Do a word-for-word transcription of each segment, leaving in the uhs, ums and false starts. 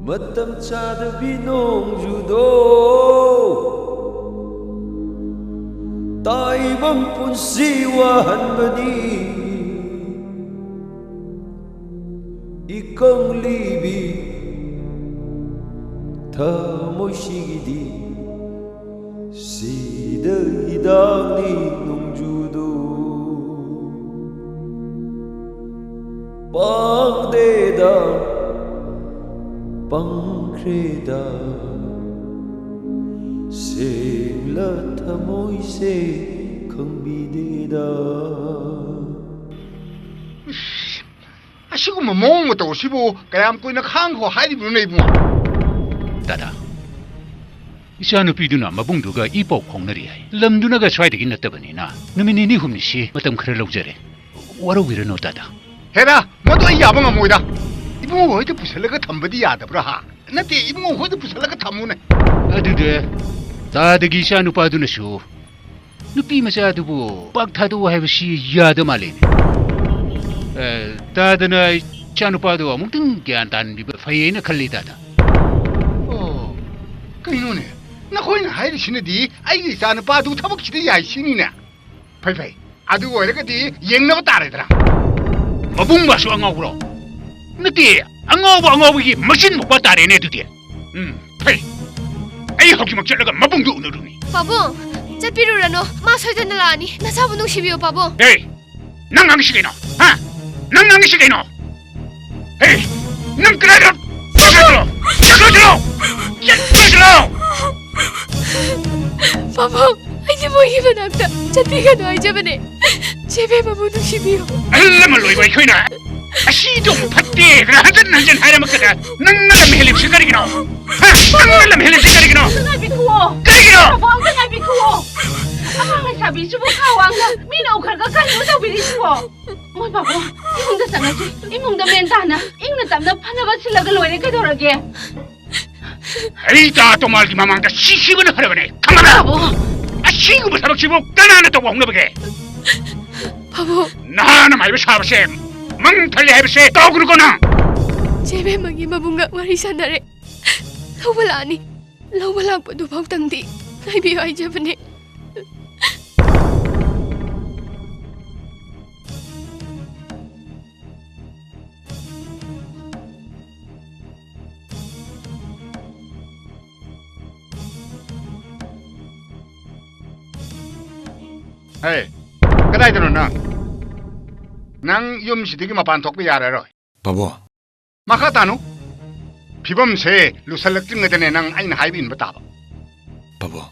ꯃꯇꯝ ꯆꯥꯗꯕꯤ ꯅꯣꯡꯖꯨꯗꯣ ꯇꯥꯏꯕꯪ ꯄꯨꯟꯁꯤ ꯋꯥꯍꯟꯕꯅꯤ꯫ ꯏꯀꯪ ꯂꯤꯕꯤ ꯊꯃꯣꯏꯁꯤꯒꯤꯗꯤ ꯁꯤꯗ ꯍꯤꯗꯥꯛꯅꯤ ꯅꯣꯡꯖꯨꯗꯣ꯫ ꯄꯥꯡꯗꯦꯗ, ꯄꯪꯈ꯭ꯔꯦꯗ, ꯁꯦꯡꯂ ꯊꯃꯣꯏꯁꯦ ꯈꯪꯕꯤꯗꯦꯗ꯫ ꯑꯁꯤꯒꯨꯝꯕ ꯃꯑꯣꯡ ꯃꯇꯧ ꯑꯁꯤꯕꯨ ꯀꯌꯥꯝ ꯀꯨꯏꯅ ꯈꯥꯡꯈꯣ ꯍꯥꯏꯔꯤꯕꯅꯣꯅꯦ, ꯏꯕꯨꯡꯉꯣ? ꯗꯥꯗꯥ, ꯏꯆꯥꯅꯨꯄꯤꯗꯨꯅ ꯃꯕꯨꯡꯗꯨꯒ ꯏ ꯄꯥꯎ ꯐꯥꯎꯅꯔꯤ ꯍꯥꯏ꯫ ꯂꯝꯗꯨꯅꯒ ꯁ꯭ꯋꯥꯏꯗꯒꯤ ꯅꯠꯇꯕꯅꯤꯅ ꯅꯨꯃꯤꯠ ꯅꯤꯅꯤ ꯍꯨꯝꯅꯤꯁꯤ ꯃꯇꯝ ꯈꯔ ꯂꯧꯖꯔꯦ꯫ ꯋꯥꯔꯧꯕꯤꯔꯅꯨ, ꯗꯥꯗꯥ꯫ ꯍꯦꯔꯥ, ꯃꯗꯨ ꯑꯩ ꯌꯥꯕ ꯉꯝꯃꯣꯏꯗ꯫ ꯏꯕꯨꯡꯉꯣ ꯍꯣꯏꯗ ꯄꯨꯁꯜꯂꯒ ꯊꯝꯕꯗꯤ ꯌꯥꯗꯕ꯭ꯔꯥ, ꯍꯥ? ꯅꯠꯇꯦ, ꯏꯕꯨꯡꯉꯣ ꯍꯣꯏꯗ ꯄꯨꯁꯜꯂꯒ ꯊꯝꯃꯨꯅꯦ꯫ ꯑꯗꯨꯗ ꯇꯥꯗꯒꯤ ꯏꯆꯥ ꯅꯨꯄꯥꯗꯨꯅꯁꯨ ꯅꯨꯄꯤ ꯃꯆꯥꯗꯨꯕꯨ ꯄꯥꯛ ꯊꯥꯗꯣꯛꯎ ꯍꯥꯏꯕꯁꯤ ꯌꯥꯗ ꯃꯥꯜꯂꯦꯅꯦ꯫ ꯑ, ꯇꯥꯗꯅ ꯏꯆꯥ ꯅꯨꯄꯥꯗꯣ ꯑꯃꯨꯛꯇꯪ ꯒ꯭ꯌꯥꯟ ꯇꯥꯍꯟꯕꯤꯕ ꯐꯩ ꯍꯥꯏꯅ ꯈꯜꯂꯤ, ꯗꯥꯗꯥ꯫ ꯑꯣ, ꯀꯩꯅꯣꯅꯦ? ꯅꯈꯣꯏꯅ ꯍꯥꯏꯔꯤꯁꯤꯅꯗꯤ ꯑꯩꯒꯤ ꯏꯆꯥ ꯅꯨꯄꯥꯗꯨ ꯊꯕꯛꯁꯤꯗ ꯌꯥꯏ ꯁꯤꯅꯤꯅꯦ꯫ ꯐꯩ, ꯐꯩ꯫ ꯑꯗꯨ ꯑꯣꯏꯔꯒꯗꯤ ꯌꯦꯡꯅꯕ ꯇꯥꯔꯦꯗꯅ꯫ ꯃꯕꯨꯡꯕꯁꯨ ꯑꯉꯥꯎꯕ꯭ꯔꯣ? ꯅꯠꯇꯦ, ꯑꯉꯥꯎꯕ ꯑꯉꯥꯎꯕꯒꯤ ꯃꯆꯤꯟ ꯃꯧꯄꯥ ꯇꯥꯔꯦꯅꯦ ꯑꯗꯨꯗꯤ꯫ ꯎꯝ, ꯐꯩ꯫ ꯑꯩ ꯍꯧꯖꯤꯛꯃꯛ ꯆꯠꯂꯒ ꯃꯕꯨꯡꯗꯨ ꯎꯅꯔꯨꯅꯤ꯫ ꯄꯥꯕꯨꯡ, ꯆꯠꯄꯤꯔꯨꯔꯅꯨ꯫ ꯃꯥ ꯁꯣꯏꯗꯅ ꯂꯥꯛꯑꯅꯤ꯫ ꯅꯆꯥꯕꯨ ꯅꯨꯡꯁꯤꯕꯤꯌꯨ, ꯄꯥꯕꯨꯡ꯫ ꯑꯦ, ꯅꯪ ꯉꯥꯡꯉꯤꯁꯤ ꯀꯩꯅꯣ? ꯍꯥ? ꯅꯪ ꯉꯥꯡꯉꯤꯁꯤ ꯀꯩꯅꯣ? ꯍꯦ, ꯅꯪ ꯀꯗꯥꯏꯗ? ꯆꯠꯂꯣ! ꯆꯠꯂꯣ! ꯆꯠꯂꯣ! ꯄꯥꯕꯨꯡ, ꯑꯩꯗꯤ ꯃꯣꯏꯒꯤ ꯃꯅꯥꯛꯇ ꯆꯠꯄꯤꯒꯅꯨ ꯍꯥꯏꯖꯕꯅꯦ꯫ ꯆꯦꯕꯦꯝꯃꯕꯨ ꯅꯨꯡꯁꯤꯕꯤꯌꯨ꯫ ꯑꯍꯜ ꯂꯃꯟ ꯑꯣꯏꯕ ꯑꯩꯈꯣꯏꯅ ꯑꯁꯤꯗꯧ ꯐꯠꯇꯦ ꯍꯥꯏꯅ ꯍꯟꯖꯟ ꯍꯟꯖꯟ ꯍꯥꯏꯔꯝꯃꯛꯇꯅ ꯅꯪꯅ ꯂꯝ ꯍꯦꯜꯂꯤꯕꯁꯤ ꯀꯔꯤꯒꯤꯅꯣ? ꯍꯥ? ꯅꯪꯅ ꯂꯝ ꯍꯦꯜꯂꯤꯕꯁꯤ ꯀꯔꯤꯒꯤꯅꯣ? ꯑꯝꯇ ꯉꯥꯏꯕꯤꯈꯨꯑꯣ꯫ ꯀꯔꯤꯒꯤꯅꯣ? ꯄꯥꯕꯨꯡ, ꯑꯝꯇ ꯉꯥꯏꯕꯤꯈꯨꯑꯣ꯫ ꯑꯉꯥꯡ ꯂꯩꯁꯥꯕꯤꯁꯤꯕꯨ ꯈꯥ ꯋꯥꯡꯅ ꯃꯤꯅ ꯎꯈ꯭ꯔꯒ ꯀꯔꯤꯅꯣ ꯇꯧꯕꯤꯔꯤꯁꯤꯕꯣ? ꯃꯣꯏ ꯄꯥꯕꯨꯡ, ꯏꯃꯨꯡꯗ ꯆꯪꯉꯁꯤ꯫ ꯏꯃꯨꯡꯗ ꯃꯦꯟ ꯇꯥꯅ ꯏꯪꯅ ꯇꯞꯅ ꯐꯅꯕ ꯁꯤꯜꯂꯒ ꯂꯣꯏꯔꯦ, ꯀꯩꯗꯧꯔꯒꯦ? ꯑꯩ ꯇꯥ ꯇꯣꯃꯥꯜꯒꯤ ꯃꯃꯥꯡꯗ ꯁꯤꯈꯤꯕꯅ ꯐꯔꯕꯅꯦ, ꯈꯪꯉꯕ꯭ꯔꯥ? ꯄꯥꯕꯨꯡ꯫ ꯑꯁꯤꯒꯨꯝꯕ ꯊꯕꯛꯁꯤꯕꯨ ꯀꯅꯥꯅ ꯇꯧꯕ ꯍꯧꯅꯕꯒꯦ? ꯄꯥꯕꯨꯡ꯫ ꯅꯍꯥꯅ ꯃꯥꯏꯕ ꯁꯥꯕꯁꯦ ꯃꯪ ꯐꯜꯂꯦ ꯍꯥꯏꯕꯁꯦ ꯀꯥꯎꯒꯅꯨꯀꯣ ꯅꯪ꯫ ꯆꯦ ꯕꯦꯝꯃꯒꯤ ꯃꯕꯨꯡꯒ ꯋꯥꯔꯤ ꯁꯥꯟꯅꯔꯦ꯫ ꯂꯧꯕ ꯂꯥꯛꯑꯅꯤ꯫ ꯂꯧꯕ ꯂꯥꯛꯄꯗꯨ ꯐꯥꯎꯇꯪꯗꯤ ꯉꯥꯏꯕꯤꯌꯨ ꯍꯥꯏꯖꯕꯅꯦ꯫ ꯍꯦ, ꯀꯗꯥꯏꯗꯅꯣ ꯅꯪ? ꯅꯪ ꯌꯨꯝꯁꯤꯗꯒꯤ ꯃꯄꯥꯟ ꯊꯣꯛꯄ ꯌꯥꯔꯔꯣꯏ꯫ ꯄꯥꯕꯣ꯫ ꯃꯈꯥ ꯇꯥꯅꯨ꯫ ꯐꯤꯕꯝꯁꯦ ꯂꯨꯁꯜꯂꯛꯇ꯭ꯔꯤꯉꯩꯗꯅꯦ ꯅꯪ ꯑꯩꯅ ꯍꯥꯏꯕ ꯏꯟꯕ ꯇꯥꯕ꯫ ꯄꯥꯕꯣ,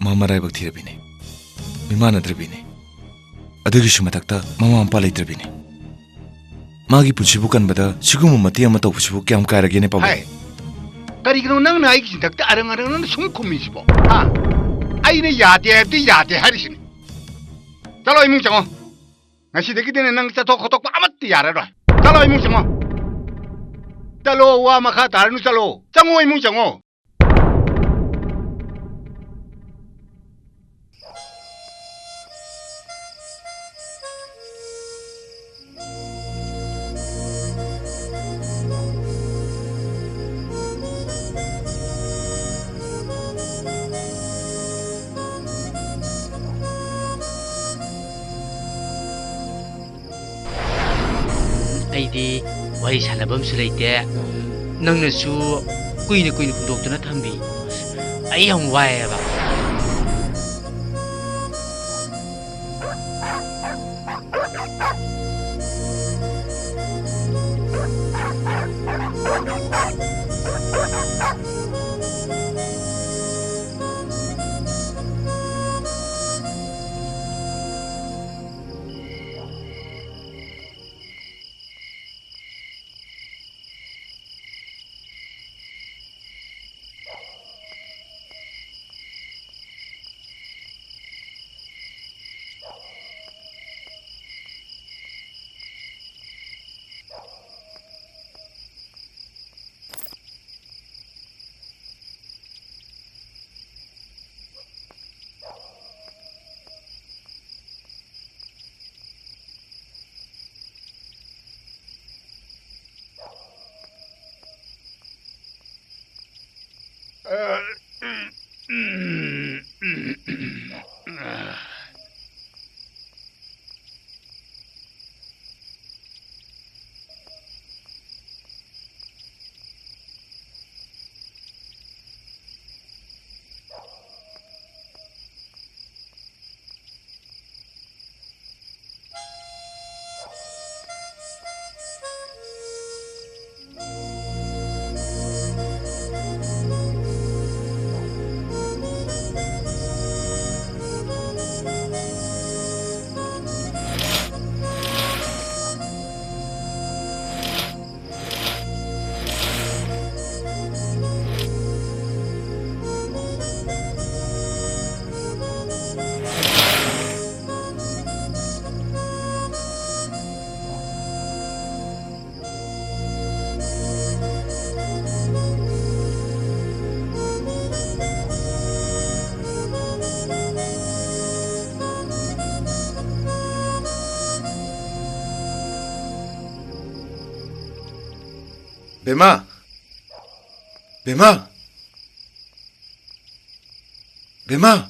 ꯃꯥ ꯃꯔꯥꯏꯕꯛ ꯊꯤꯔꯕꯤꯅꯦ꯫ ꯃꯤꯃꯥꯟꯅꯗ꯭ꯔꯕꯤꯅꯦ꯫ ꯑꯗꯨꯒꯤꯁꯨ ꯃꯊꯛꯇ ꯃꯃꯥ ꯃꯄꯥ ꯂꯩꯇ꯭ꯔꯕꯤꯅꯦ꯫ ꯃꯥꯒꯤ ꯄꯨꯟꯁꯤꯕꯨ ꯀꯟꯕꯗ ꯁꯤꯒꯨꯝꯕ ꯃꯇꯦꯡ ꯑꯃ ꯇꯧꯕꯁꯤꯕꯨ ꯀꯌꯥꯝ ꯀꯥꯏꯔꯒꯦꯅꯦ, ꯄꯥꯕꯨꯡ? ꯍꯥꯏ, ꯀꯔꯤꯒꯤꯅꯣ ꯅꯪꯅ ꯑꯩꯒꯤ ꯆꯤꯟꯊꯛꯇ ꯑꯔꯪ ꯑꯔꯪ ꯅꯪꯅ ꯁꯨꯝ ꯈꯨꯝꯃꯤꯁꯤꯕꯣ? ꯍꯥ? ꯑꯩꯅ ꯌꯥꯗꯦ ꯍꯥꯏꯕꯗꯤ ꯌꯥꯗꯦ ꯍꯥꯏꯔꯤꯁꯤꯅꯤ꯫ ꯆꯠꯂꯣ, ꯏꯃꯨꯡ ꯆꯪꯉꯣ꯫ ꯉꯁꯤꯗꯒꯤꯗꯤꯅꯦ ꯅꯪ ꯆꯠꯊꯣꯛ ꯈꯣꯠꯇꯣꯛꯄ ꯑꯃꯠꯇ ꯌꯥꯔꯔꯣꯏ꯫ ꯆꯠꯂꯣ, ꯏꯃꯨꯡ ꯆꯪꯉꯣ꯫ ꯆꯠꯂꯣ, ꯋꯥ ꯃꯈꯥ ꯇꯥꯔꯅꯨ, ꯆꯠꯂꯣ꯫ ꯆꯪꯉꯣ, ꯏꯃꯨꯡ ꯆꯪꯉꯣ꯫ ꯑꯩꯗꯤ ꯋꯥꯔꯤ ꯁꯥꯟꯅꯕꯝꯁꯨ ꯂꯩꯇꯦ꯫ ꯅꯪꯅꯁꯨ ꯀꯨꯏꯅ ꯀꯨꯏꯅ ꯍꯨꯟꯗꯣꯛꯇꯨꯅ ꯊꯝꯕꯤ꯫ ꯑꯩ ꯌꯥꯝ ꯋꯥꯏꯌꯦꯕ꯫ ꯕꯦꯝꯃ! ꯕꯦꯝꯃ! ꯕꯦꯝꯃ!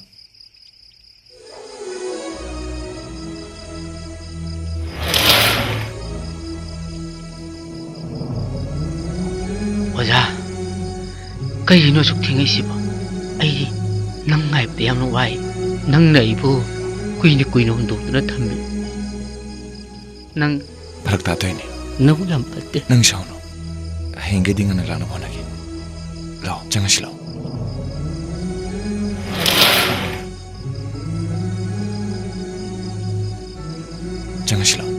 ꯑꯣꯖꯥ, ꯀꯩꯒꯤꯅꯣ ꯑꯁꯨꯛ ꯊꯦꯡꯉꯛꯏꯁꯤꯕꯣ? ꯑꯩ ꯅꯪ ꯉꯥꯏꯕꯗ ꯌꯥꯝꯅ ꯋꯥꯏ꯫ ꯅꯪꯅ ꯑꯩꯕꯨ ꯀꯨꯏꯅ ꯀꯨꯏꯅ ꯍꯨꯟꯗꯣꯛꯇꯨꯅ ꯊꯝꯃꯤ꯫ ꯅꯪ ꯐꯔꯛ ꯇꯥꯗꯣꯏꯅꯦ꯫ ꯅꯕꯨꯛ ꯌꯥꯝ ꯐꯠꯇꯦ꯫ ꯅꯪ ꯁꯥꯎꯅꯨ꯫ ꯍꯌꯦꯡꯒꯩꯗꯤ ꯉꯟꯅ ꯂꯥꯛꯅꯕ ꯍꯣꯠꯅꯒꯦ꯫ ꯂꯥꯛꯑꯣ, ꯆꯪꯉꯁꯤ ꯂꯥꯛꯑꯣ꯫ ꯆꯪꯉꯁꯤ ꯂꯥꯛꯑꯣ꯫